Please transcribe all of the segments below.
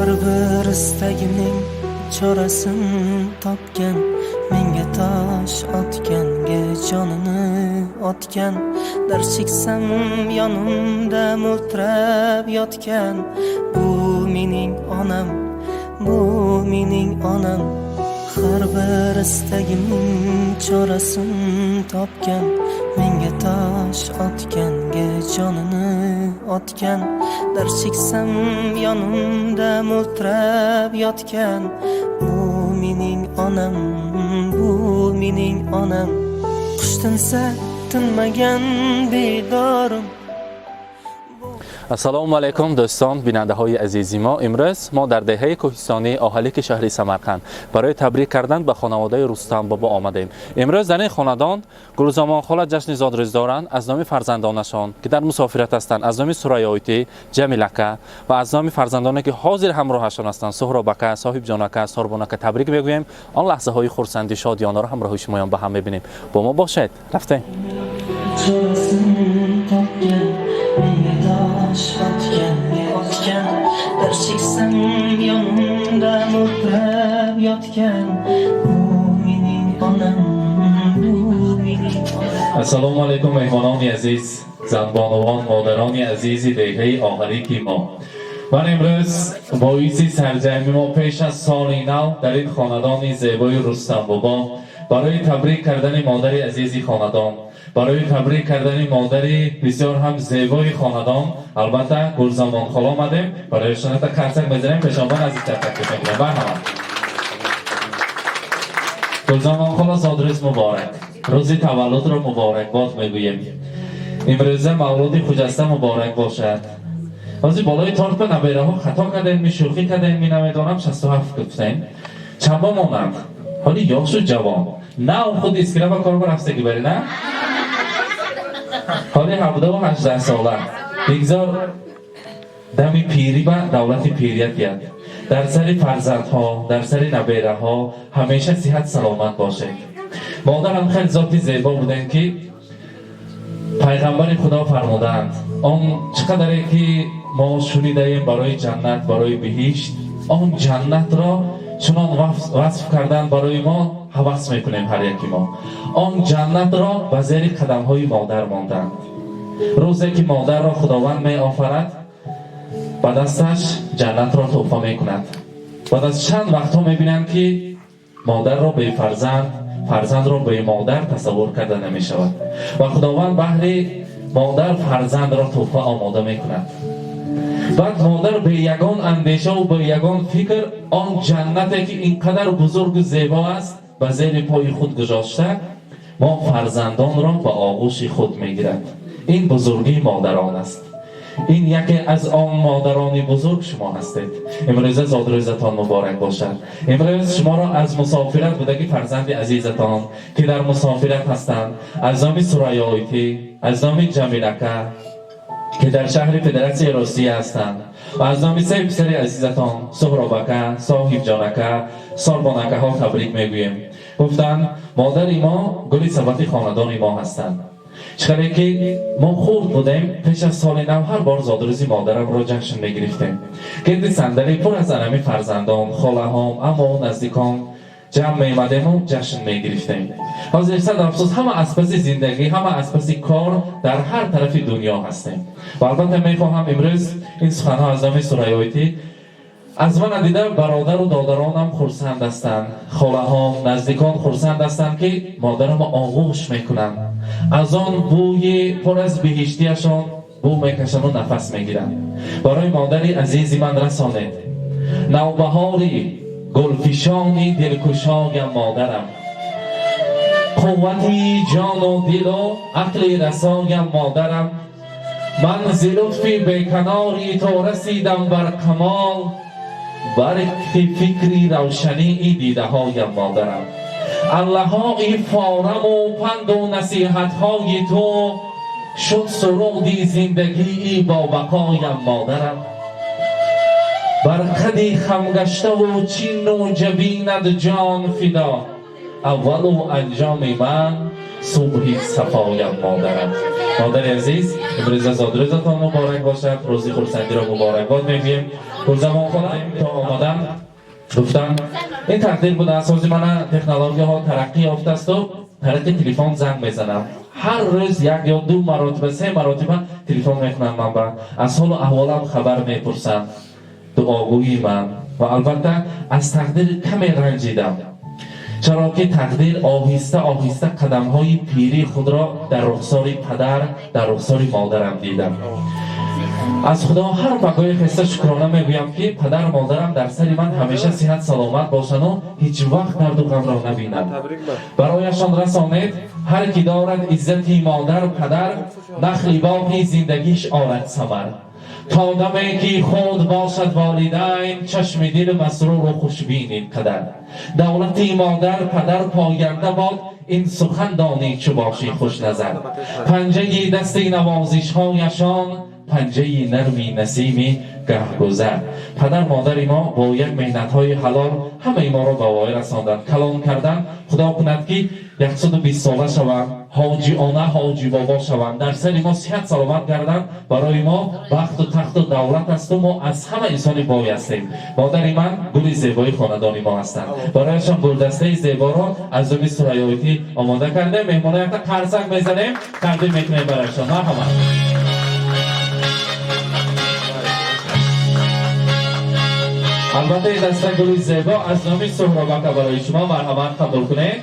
Har bir istagimning chorasin topgan, menga tosh otganga jonini otgan, dard cheksam yonimda mo'ltirab yotgan, bu mening onam, bu mening onam. Har bir istagimning chorasin topgan, menga tosh otganga jonini otgan, dard cheksam yonimda mo'ltirab yotgan, bu mening onam, bu mening onam. Qush tinsa tinmagan bedorim. Ассалому алайкум, дӯстон, бинандаҳои азизи мо. Имрӯз мо дар деҳаи кӯҳистонии Оҳалики шаҳри Самарқанд барои табрик кардан ба хонаводаи Рустам бобо омадем. Имрӯз дар ин хонадон Гулзамонхола ҷашни зодрӯз доранд. Аз номи фарзандонашон, ки дар мусофират ҳастанд, аз номи Сурайёитӣ, Ҷамилака ва аз номи фарзандоне, ки ҳозир ҳамроҳашон ҳастанд, Суҳробака, Соҳибҷонака, Сорбонака, табрик мегӯем. Он лаҳзаҳои хурсанди шодиёнаро ҳамроҳи шумоён ба ҳам мебинем. Бо мо бошед. Рафтем. Chorasin topgan, menga tosh otganga otgan, dard cheksam yonimda mo'ltirab yotgan, bu mening onam, bu mening onam. Ассалому алайкум, меҳмонони азиз, занбонувон, модарони азизи деҳаи Оҳалики мо. Ман имрӯз боиси сарҷамъи мо пеш аз соли нав дар ин хонадони зебои Рустамбобо барои табрик кардани модари азизи хонадон, барои табрик кардани модари бисёр ҳам зебои хонадон, албатта, Гулзамонхола омадем. Барои шоната қарсак мезанем, пешонбон азизтар таклиф мекунем. Барҳамат, Гулзамонхола, зодрӯз муборак, рӯзи таваллудро муборакбод мегӯем. Имрӯза мавлуди хуҷаста муборак бошад. Ҳозир болои торт ба набераҳо хато кардем, ми шӯхӣ кардем, ми намедонам, 67 гуфтем. Чанба монанд? Ҳоли ёшу ҷавон, нав худ искира ба кор рафтагӣ бари на, ҳоли 17-у 18 сола. Бигзор дами пирӣ ба давлати пирият диҳад. Дар сари фарзандҳо, дар сари набераҳо ҳамеша сиҳат саломат бошед. Модарам хеле зоти зебо будем, ки пайғамбари Худо фармудаанд: он чӣ қадаре ки мо шунидаем барои ҷаннат, барои биҳишт, он ҷаннатро чунон васф кардан барои мо, ҳавас мекунем ҳар яки мо. Он ҷаннатро ба зери қадамҳои модар монданд. Рӯзе ки модарро Худованд меофарад, ба дасташ ҷаннатро тӯҳфа мекунад. Баъд аз чанд вақтҳо мебинанд, ки модарро бефарзанд, фарзандро бемодар тасаввур карда намешавад ва Худованд баҳри модар фарзандро тӯҳфа омода мекунад. Баъд модар бе ягон андешаву бе ягон фикр он ҷаннате, ки ин қадар бузургу зебо аст, ба зери пои худ гузошта, мо фарзандонро ба оғӯши худ мегирад. Ин бузургии модарон аст. Ин яке аз он модарони бузург шумо ҳастед. Имрӯза зодрӯзатон муборак бошад. Имрӯз шуморо аз мусофират будаги фарзанди азизатон, ки дар мусофират ҳастанд, аз номи Сурайёитӣ, аз номи Ҷамилака, ки дар шаҳри Федератсияи Русия ҳастанд, ва аз номи се писари азизатон, Суҳробака, Соҳибҷонака, Сорбонакаҳо табрик мегӯем. Гуфтанд, модари мо гули сабати хонадони мо ҳастанд. Чӣ қадаре ки мо хурд будем, пеш аз соли нав ҳар бор зодрӯзи модарамро ҷашн мегирифтем. Гирди сандалӣ пур аз анами фарзандон, холаҳом, аммову наздикон ҷамъ меомадему ҷашн мегирифтем. Ҳозир, сад афсӯс, ҳама аз паси зиндагӣ, ҳама аз паси кор дар ҳар тарафи дунё ҳастем. Ва албатта, мехоҳам имрӯз ин суханҳо аз номи Сурайёитӣ. Аз мана дида бародару додаронам хурсанд ҳастанд, холаҳом, наздикон хурсанд ҳастанд, ки модарамо оғӯш мекунанд, аз он бӯи пур аз биҳиштияшон бӯ мекашанду нафас мегиранд. Барои модари азизи ман расонед: навбаҳори гулфишони дилкушоям модарам, қуввати ҷону дилу ақли расоям модарам, ман зи лутфи беканори то расидам бар камол, барқи фикри равшании дидаҳоям модарам, аллаҳои фораму панду насиҳатҳои ту шуд суруди зиндагии бобақоям модарам, бар қади хамгаштаву чину ҷабинат ҷон фидо, аввалу анҷоми ман субҳи сафоям модарам. Модари азиз, имрӯза зодрӯзатон муборак бошад. Рӯзи хурсандиро муборакбод мегӯем. Гулзамонхона то омадан гуфтам, ин тақдир будааст. Ҳозир мана технологияҳо тараққӣ ёфтаасту тариқи телефон занг мезанам. Ҳар рӯз як ё ду маротиба, се маротиба телефон мекунанд, ман ба аз ҳолу аҳволам хабар мепурсанд, дуогӯи ман. Ва албатта, аз тақдир каме ранҷидам, чаро ки тақдир оҳиста оҳиста қадамҳои пирии худро дар рухсори падар, дар рухсори модарам дидам. Аз Худо ҳар пагоҳи хеста шукрона мегӯям, ки падару модарам дар сари ман ҳамеша сиҳат саломат бошану ҳеҷ вақт дарду ғамро набинам. Барояшон расонед: ҳар ки дорад иззати модару падар, нахли боғи зиндагиш орад самар. То даме ки худ бошад волидайн, чашми дил масруру хушбин. Ин қадар давлати модар падар поянда бод, ин сухан донӣ чу бошӣ хушназар. Панҷаи дасти навозишҳояшон, панҷаи нарми насими гаҳгузар. Падар модари мо бо як меҳнатҳои ҳалол ҳамаи моро ба воя расонданд, калон карданд. Худо кунад, ки 120 сола шаванд, ҳоҷи она, ҳоҷи бобо шаванд, дар сари мо сиҳат саломат гарданд. Барои мо бахту тахту давлат асту мо аз ҳама инсони бой ҳастем. Модари ман гули зебои хонадони мо ҳастанд. Барояшон гулдастаи зеборо аз ҷониби Сурайёити омода кардем. Меҳмоно, якта қарсак мезанем, тақдим мекунем барояшон. Марҳамат. Албатта, ин даста гули зебо аз номи Суҳробака барои шумо. Марҳамат, қабул кунед.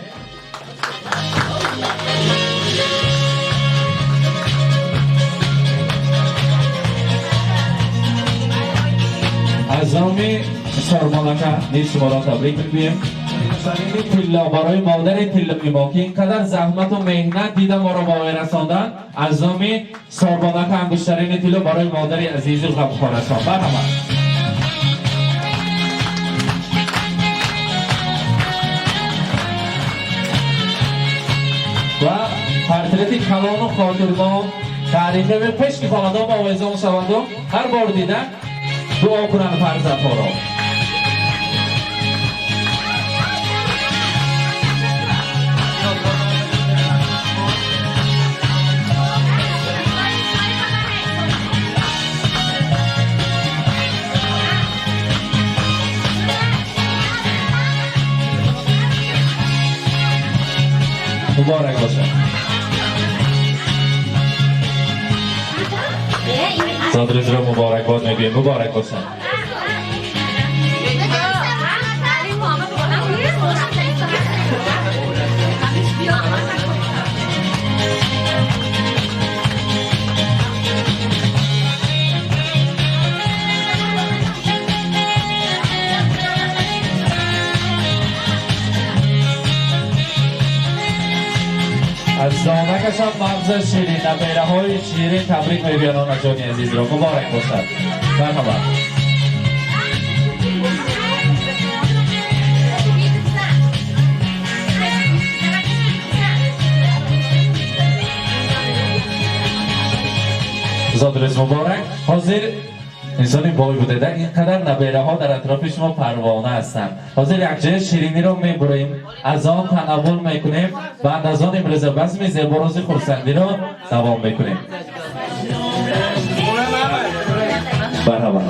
Аз номи Сормонака низ шуморо табрик мегӯем. Тилло барои модари тиллои мо, ки ин қадар заҳмату меҳнат дида, моро ба воя расонданд. Аз номи Сорбонака ангуштарини тилло барои модари азизу ғамхорасон. Марҳамат. Ва портрети калону хотирмон, таърихи пеш, ки хонадон ба овезон шаванду ҳар бор дида дуо кунанд фарзандҳоро. Муборак бошад, зодрӯзро муборакбод мегӯем. Муборак бошад. Аз донакашон мағза ширин, набераҳои ширин табрик мегӯянд онаҷони азизро. Муборак бошад, марҳамат. Зодрӯз муборак. Ҳозир инсони бой будеда, ин қадар набераҳо дар атрофи шумо парвона ҳастанд. Ҳозир якҷоя шириниро мебурем, аз он танаввул мекунем. Баъд аз он имрӯза базми зебо, рӯзи хурсандиро давом мекунем. Марҳамат.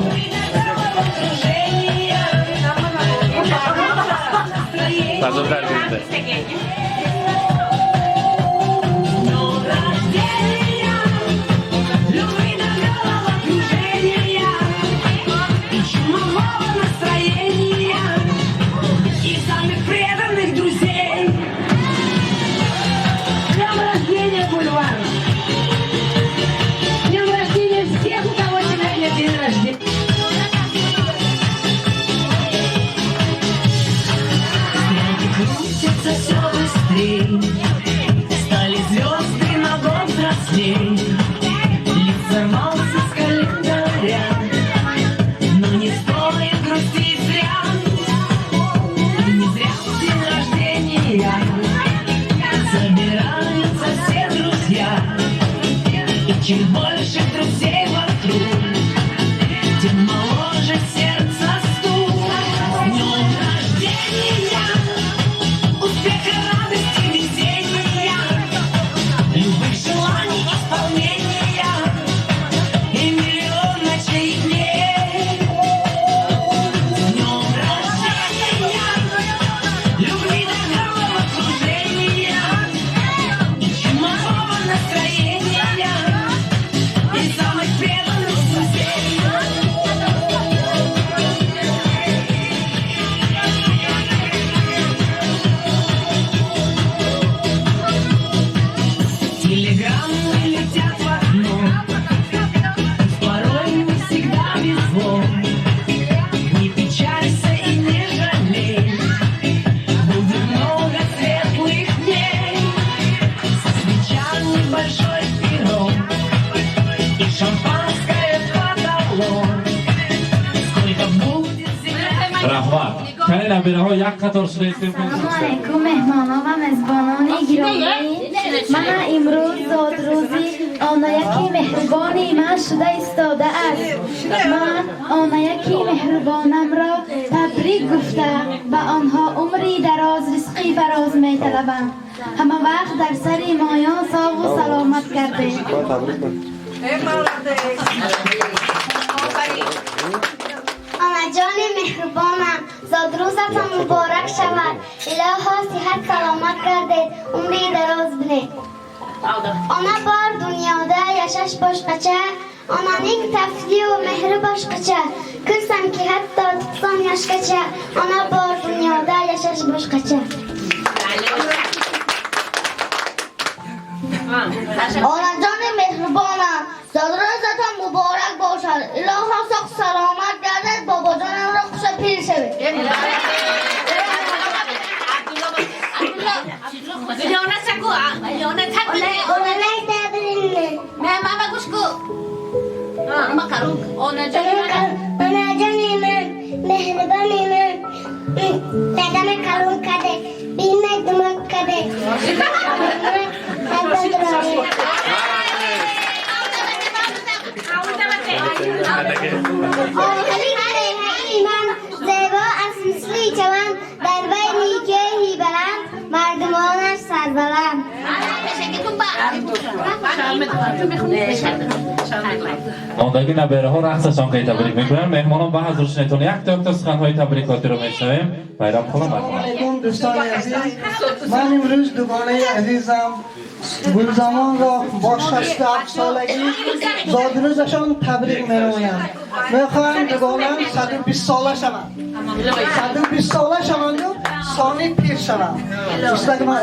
Базуртар гирифта. Днем рождения, любви до головокружения и чумового настроения, и самых преданных друзей. С днем рождения, Бульвар! С днем рождения всех, у кого сегодня день рождения! Стрелки крутятся все быстрей, стали звезды на год взрослей. Лист сорвался с календаря, но не стоит грустить зря. И не зря в день рождения собираются все друзья. И чем больше друзей вокруг, тем моложе сердце стук. С днем рождения, успеха, радости, везения, любых желаний исполнения. Кани, набираҳо, як қатор шуда истем. Салому алайкум, меҳмонон ва мезбонони гиромӣ. Мана имрӯз зодрӯзи онаяки меҳрубони ман шуда истодааст. Ман онаяки меҳрубонамро табрик гуфта, ба онҳо умри дароз, ризқи фароз металабам. Ҳама вақт дар сари моён соғу саломат гардед. Э, молодец. Онаҷони меҳрубонам, зодрӯзатон муборак шавад. Илоҳо, сиҳат саломат гардед, умри дароз бинед. Ona bor dunyoda yashash boshqacha, onaning taftiyu mehri boshqacha. Kulsamki hatto 90 yoshgacha, ona bor dunyoda yashash boshqacha. Onaҷони меҳрубонам, зодрӯзатон муборак бошад. Илоҳо, соғ саломат гардед, бобоҷонамро хуша пир шавед. Онаnak Onaҷони ман, меҳрубони ман, дадама калон карде, бина думак карде. Охири ман зебо аз мисли чаман, дар байни кӯҳи баланд, мардумонаш сарбаланд. Мондаги набераҳо рақсашон кай табрик мекунанд. Меҳмонон, ба ҳазур шунетон, якто якто суханҳои табрикотиро мешунавем. Байрам хола, марҳамат. Алайкум, дӯстони азиз. Ман имрӯз дугонаи азизам Гулзамонро бо 67 солагӣ зодрӯзашон табрик менамоям. Мехоҳам дугонаам 120 сола шаванд, 120 сола шаванду сони пир шаванд.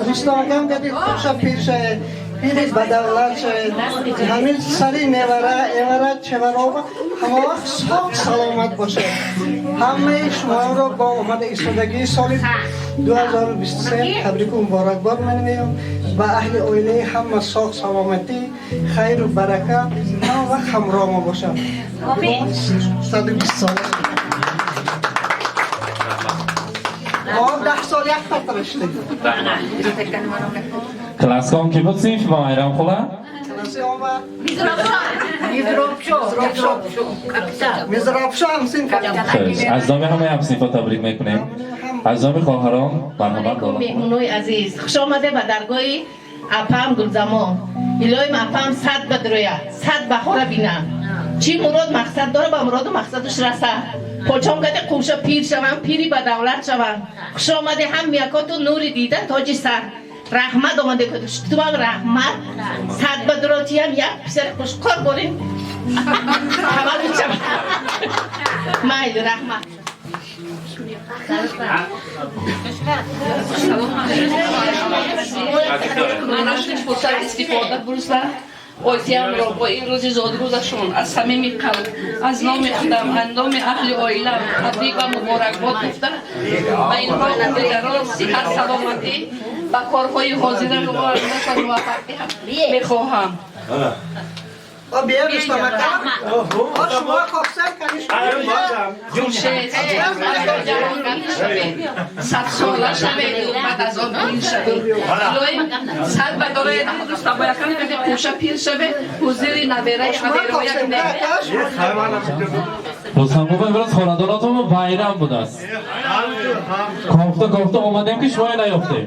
Рустамакам гади хуша пир шавед, пири ба давлат шавед. Ҳамин сари невара, эвара, чевароба ҳама вақт соғ саломат бошед. Ҳамаи шуморо бо омада истодагии соли 2023 табрику муборакбод менамоям. Ба аҳли оилаи ҳама соғ саломатӣ, хайру барака ҳама вақт ҳамроҳ мо бошад. 120 сола мо 10 сол як қатра шудем. Класском ки буд синф ба Майрам хола? Класси омад Мизробшо ҳамсинф. Аз номи ҳамаи ҳамсинфҳо табрик мекунем. Аз номи хоҳарон, марҳамат, Лола. Меҳмонои азиз, хуш омаде ба даргоҳи апам Гулзамон. Илоҳим, апам сад бадроя, сад баҳора бина. Чӣ мурод мақсад дора, ба муроду мақсадаш раса. Почом каде қумша пир шавам, пири ба давлат шавам. Хуш омаде ҳам якоту нури дида, тоҷи сар. Раҳмат омаде, тумам раҳмат. Сад бадротиям як писари хушкор борин. Таваллуд шавам. Майли, раҳмат. Ман аз ин фурсат истифода бурда, осиямро бо ин рӯзи зодрӯзашон аз самими қалб, аз номи худам, аз номи аҳли оилам табрик ва муборакбод гуфта, ба инҳо умри дароз, сиҳат, саломатӣ, ба корҳои ҳозираро ояндашон муваффақият мехоҳам. Бия, Рустамака. Шумо коксар каниш. Хуршед садсола шаведу баъд аз он пир шавед. Илоҳим, сад ба дорои Рустамоякан каде қӯша пир шавед, ҳузури набераи аберояк. Рустам бобо, имрӯз хонадонатон байрам будааст. Кофта кофта омадем, ки шуморо наёфтем.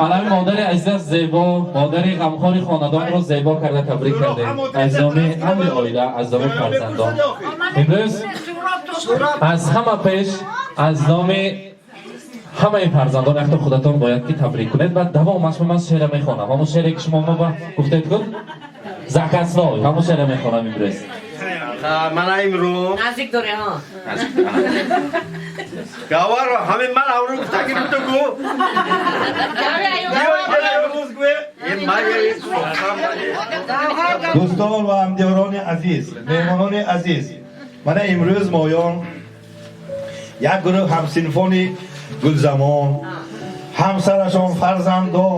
Алами модари азиз зебо, модари ғамхори хонадонро зебо карда табрик кардем. Аз номи ҳамаи оила, аз номи фарзандон. Имрӯз аз ҳама пеш аз номи ҳамаи фарзандон якто худатон бояд ки табрик кунед ва давомаш ман шеъра мехонам. Ҳамон шеъре ки шумо мо гуфтед кун заказной, ҳамон шеъра мехонам имрӯз. Мана имрӯз Наздик дорӣ, ҳа. Гавар ҳамин ман авру гуфтаги буту гу. Имрӯз гӯе ман. Дӯстон ва ҳамдиёрони азиз, меҳмонони азиз, мана имрӯз моён як гурӯҳ ҳамсинфони Гулзамон, ҳамсарашон, фарзандо,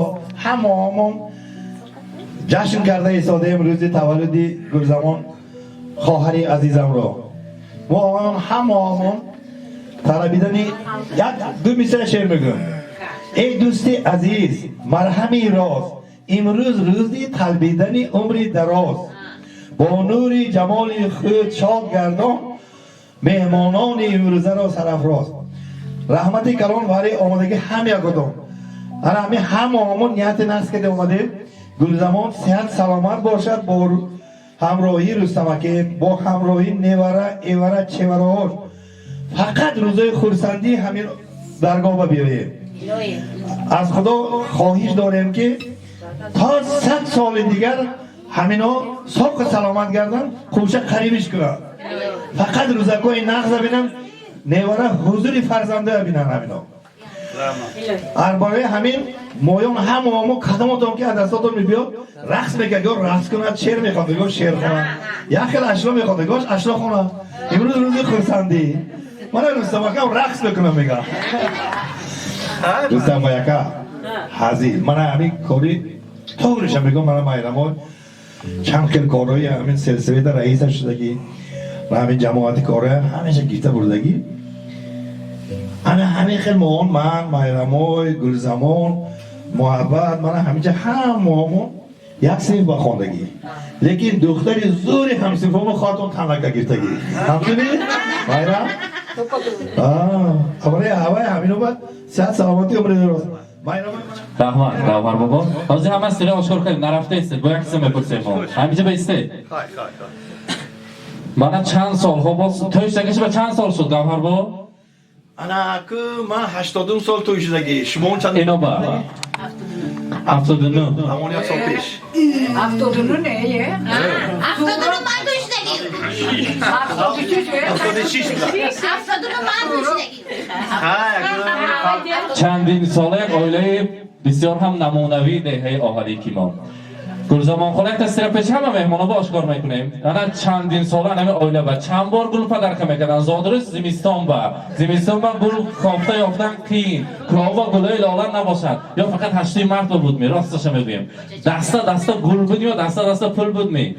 ҳамаомон ҷашн карда истодаем рӯзи таваллуди Гулзамон хоҳари азизамро. Мо он ҳамаомон Талабидани як ду мисра шеър мегӯям. Эй дӯсти азиз, марҳами роз, имрӯз рӯзи талбидани умри дароз. Бо нури ҷамоли худ шод гардон, меҳмонони имрӯзаро сарафроз. Раҳмати калон барои омодагӣ ҳам якудом. Ана ҳамин ҳамаомон нияти нағз карда омадем. Гулзамон сиҳат саломат бошад бо ҳамроҳии Рустамаке, бо ҳамроҳии невара, эвара, чевараҳош. Фақат рӯзои хурсандӣ ҳамин даргоҳ ба биёем. Аз Худо хоҳиш дорем, ки то 100 соли дигар ҳамино соқу саломат гарданд, хӯша қарибиш кунанд. Фақат рӯзакҳои нағза бинанд, невара ҳузури фарзандоя бинанд ҳамино. Барои ҳамин моён ҳамаомо кадомотон ки аз дастотон мебиёд, рақс мекард, ё рақс кунад, шеър мехонд, ё шеър хонад, як хел ашло мехонд, гош ашло хонад. Имрӯз рӯзи хурсандӣ. Мана Рустам акам рақс мекунам, мега. Рустам яка ҳазил. Мана ҳамин кори тоғриша мегӯм, мана майрамой чанд хел корҳои ҳамин сельсовета раиса шудагӣ ва ҳамин ҷамоати корҳоя ҳамеша гирифта бурдагӣ. Ана ҳамин хел моон, ман, Майрамой, Гулзамон, Муҳаббат, мана ҳаминҷа ҳамаомон як синф ба хондагӣ. Лекин духтари зӯри ҳамсинфомо хотун танлака гирифтагӣ. Ҳамтуни? Майрам? Аввале ҳавай ҳамино бад сиҳат саломатӣ, умри дароз. Раҳмат, Гавҳар бобо. Ҳозир ҳама сира ошкор кардем, нарафтаистед, бо як чиза мепурсем мо. Ҳаминҷа баистед. Мана чанд солҳо боз тӯй шудагиш ба чанд сол шуд, Гавҳар бобо? Ана ку ман 80 сол тӯй шудагӣ. Шумо чанд? Ино ба 79. Ҳамон як сол пеш. 79 не, е? 79 ман тӯй шудагӣ. 76. 76 буда. 79 ман тӯй шудагӣ. Чандин сола як оилаи бисёр ҳам намунавии деҳаи Оҳалӣ ки мо. Гулзамонхола, як тасвира пеш ҳама меҳмоно ба ошкор мекунем. Ана чандин сола ҳами оила ба чанд бор гул подарка мекарданд. Зодрӯз зимистон ба гул кофта ёфтан қиин. Кӯҳо гулои лола набошад. Ё фақат 8 март ба буд ми, росташа мегӯем. Даста даста гул буд ё даста даста пул буд ми?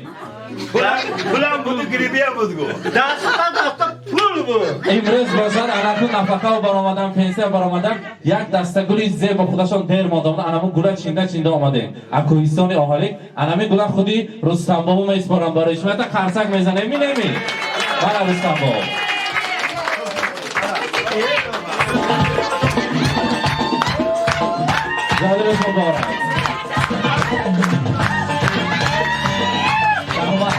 Пулам буду, грибиям буд гу. Даста даста пул буд. Имрӯз бошад, анаку нафақа баромадан, пенсия баромадан, як даста гули зебо худашон дер модомда, анамо гула чинда чинда омадем. А кӯҳистони Оҳалик, анами гула худи Рустамбобо меспорам барои шумо. Ята қарсак мезанем, минеми? Мана Рустамбобо. Зодрӯз муборак. Раҳмат.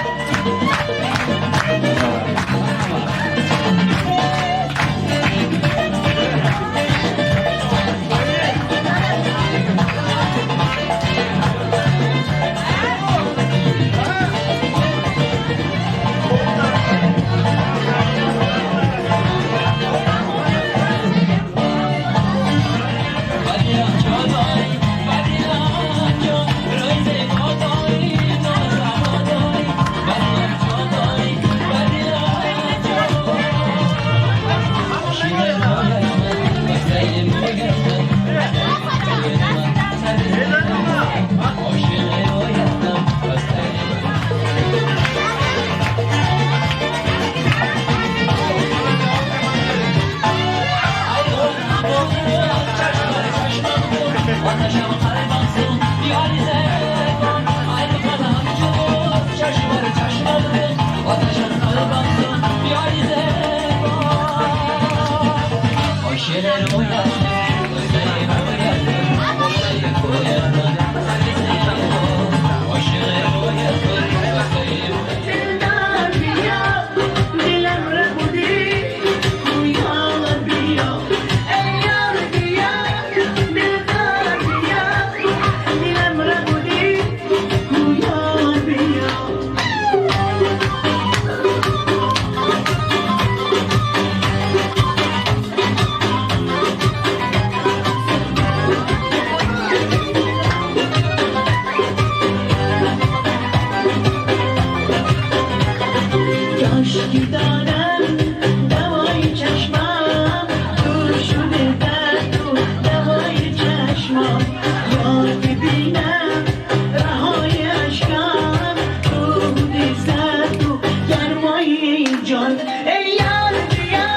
جان، ای یار بیا،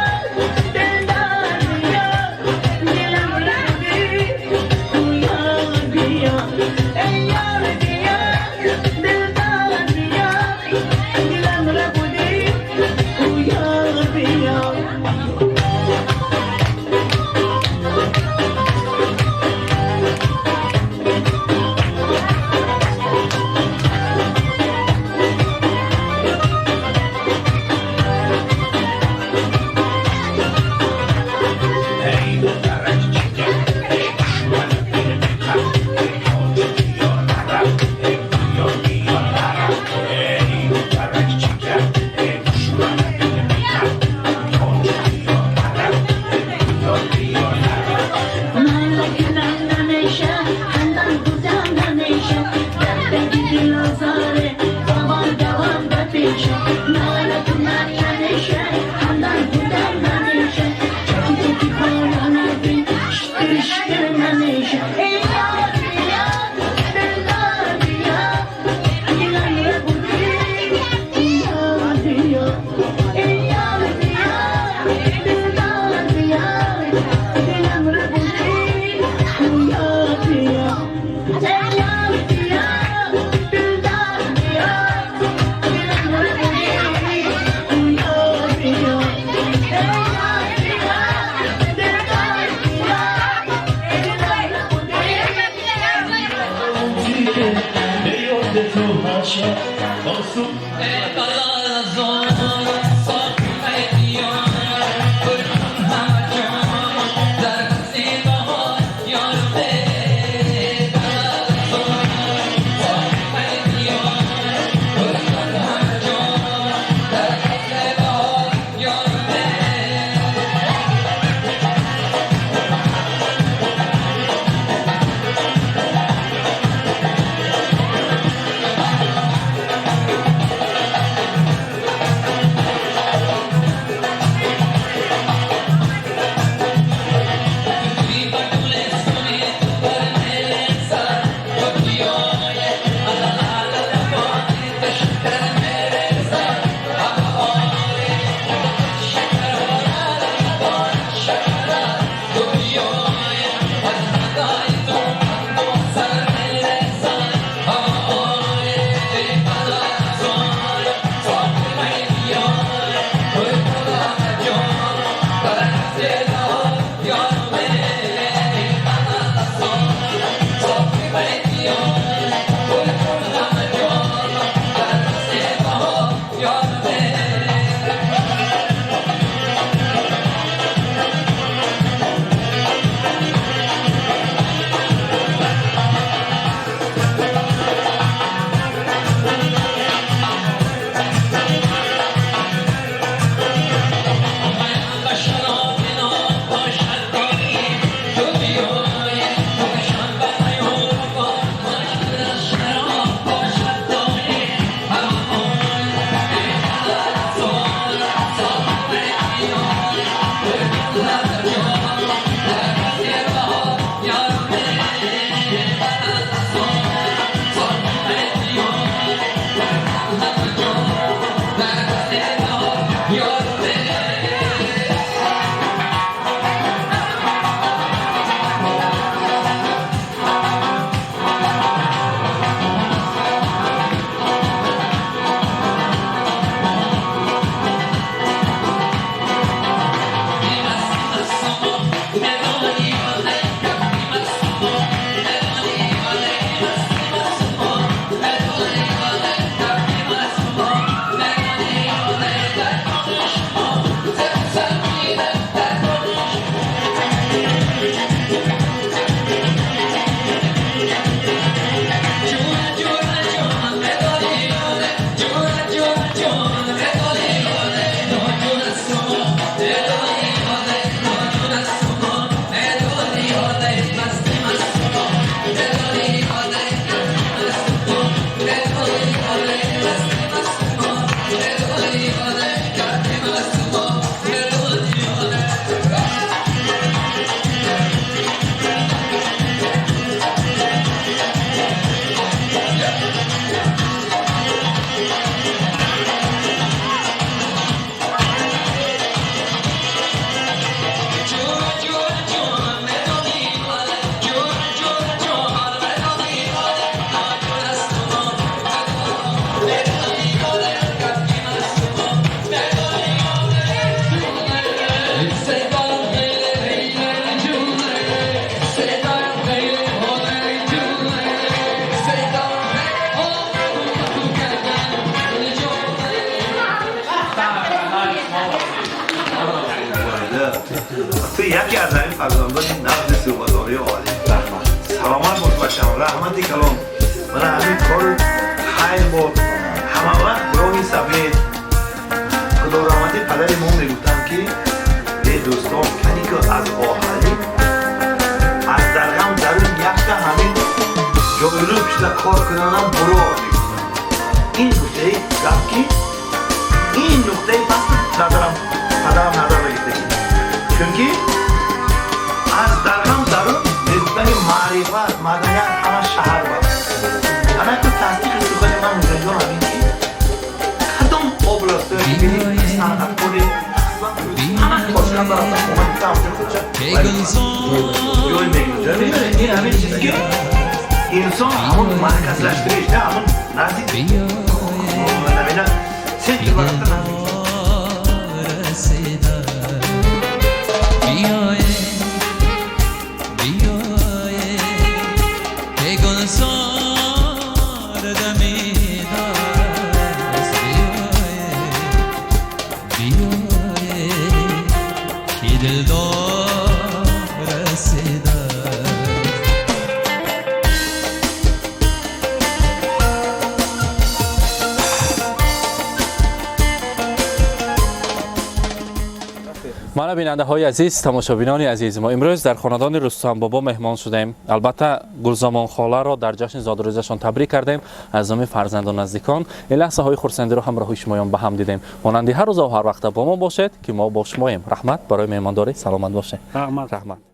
دلدار. Ту яке аз ҳамин фарзандони нағзи суҳбатдории олӣ. Раҳмат. Саломат бош бачам, раҳмати калон. Мана ҳамин кори хайр бод. Ҳама вақт роҳи сафед. Худо раҳмати падари мо мегуфтанд ки э дӯстон, кани ки аз оҳанӣ аз дарғам дарун якта ҳамин ҷойрӯ пишта кор кунанам буро мегуфтанд. Ин гуфтаи гап ки ин нуқтаи паст назарам падарам назар гирифтагӣ, чунки аз дарҳам дарун мегуфтани маърифат, маданият ҳама шаҳр ба ана ку. Тасдиқи сухани ман, Музаҷон, ҳамин ки кадом областое ки санъаткори ҳама Тошканда рафта омад, ҷой мегирад. Ин ҳамин чиз ки инсон ҳамон марказлаштириш, ҳамон наздик намина центр ба рафта наздик. بیایه بیایه که گلزار دمید است، بیایه بیایه که دلدار رسیده. Мана, бинандаҳои азиз, тамошобинони азиз, мо имрӯз дар хонадони Рустам бобо меҳмон шудем. Албатта, Гулзамон холаро дар ҷашни зодрӯзашон табрик кардем аз номи фарзанду наздикон. Ин лаҳзаҳои хурсандиро ҳамроҳи шумоён ба ҳам дидем. Монанди ҳар рӯза ҳар вақта бо мо бошед, ки мо бо шумоем. Раҳмат барои меҳмондорӣ, саломат бошед. Раҳмат. Раҳмат.